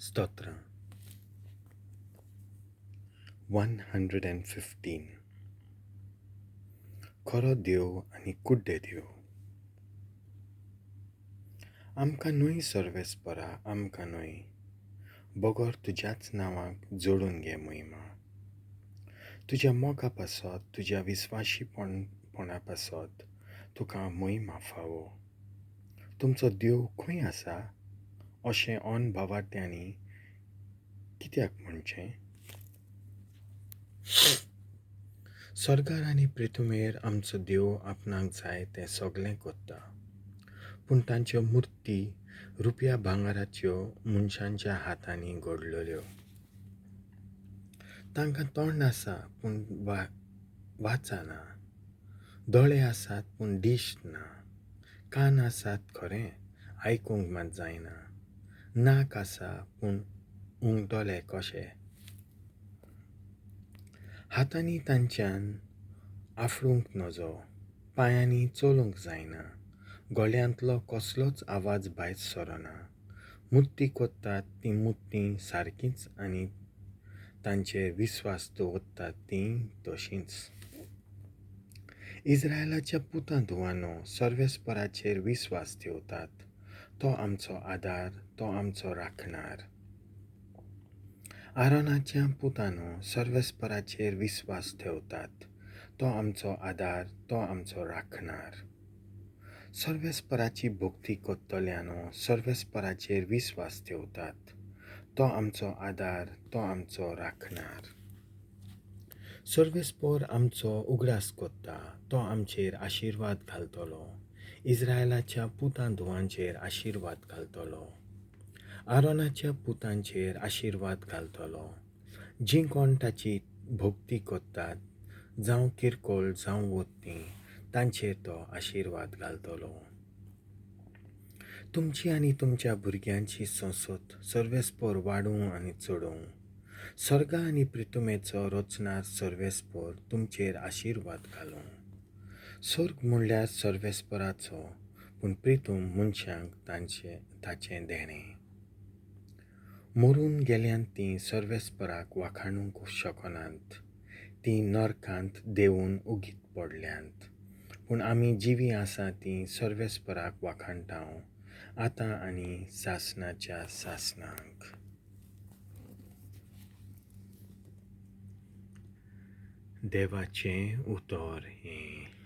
स्तोत्रां. 115. खरो देव आनी कुड्डे देव. आमकां न्हय सर्वेस्परा, आमकां न्हय, बगर तुज्याच नांवाक जोडून घे महिमा. तुज्या मोगा पासत, तुज्या विस्वाशीपणा पासत तुका महिमा फावो. तुमचो देव खंय आसा अशें अनभावार्थ्यांनी कित्याक म्हणचें? सर्गार आनी पृथ्वीर आमचो देव आपणाक जाय तें सगळें करता, पूण तांच्यो मुर्ती रुपया भांगराच्यो मनशांच्या हातांनी घडलेल्यो. तांकां तोंड आसा पूण वाचा ना, दोळे आसात पूण दिश्ट ना, कान आसात खरें आयकूंक मात जायना, नाक आसा पूण उंगतले कशे? हातांनी तांच्यान आफडूंक नजो, पांयांनी चलूंक जायना, गळ्यांतलो कसलोच आवाज भायर सरना. मुर्ती करतात ती मुर्ती सारकीच आनी तांचेर विस्वास दवरतात ती तशींच. इस्रायलाच्या पुतां धुवानो, सर्वेस्पराचेर विस्वास ठेवतात. तो आमचो आदार, तो आमचो राखणार. आरोनाच्या पुतानो, सर्वेस्पराचेर विस्वास ठेवतात. तो आमचो आदार, तो आमचो राखणार. सर्वेस्पराची भक्ती करतल्यानो, सर्वेस्पराचेर विस्वास ठेवतात. तो आमचो आदार, तो आमचो राखणार. सर्वेस्पर आमचो उगडास करता, तो आमचेर आशिर्वाद घालतलो. इस्रायलाच्या पुतां धुवांचेर आशिर्वाद घालतलो, आरोनाच्या पुतांचेर आशिर्वाद घालतलो. जीं कोण ताची भक्ती करतात, जावं किरकोळ जावं वत्ती, तांचेर तो आशिर्वाद घालतलो. तुमची आनी तुमच्या भुरग्यांची संसद सर्वेस्पर वाडूं आनी चडोवं. सर्गा आनी पृथ्वीचो रचणार सर्वेस्पर तुमचेर आशिर्वाद घालूं. सर्ग म्हणल्यार सर्वेस्पराचो, पूण प्रितूम मनशांक ताचें देणें. मरून गेल्यान तीं सर्वेस्पराक वाखाणूंक शकनात, तीं नरकांत देंवून उगीत पडल्यांत. पूण आमी जिवीं आसा तीं सर्वेस्पराक वाखाणटांव, आतां आनी सासणाच्या सासणाक. देवाचें उतर हें.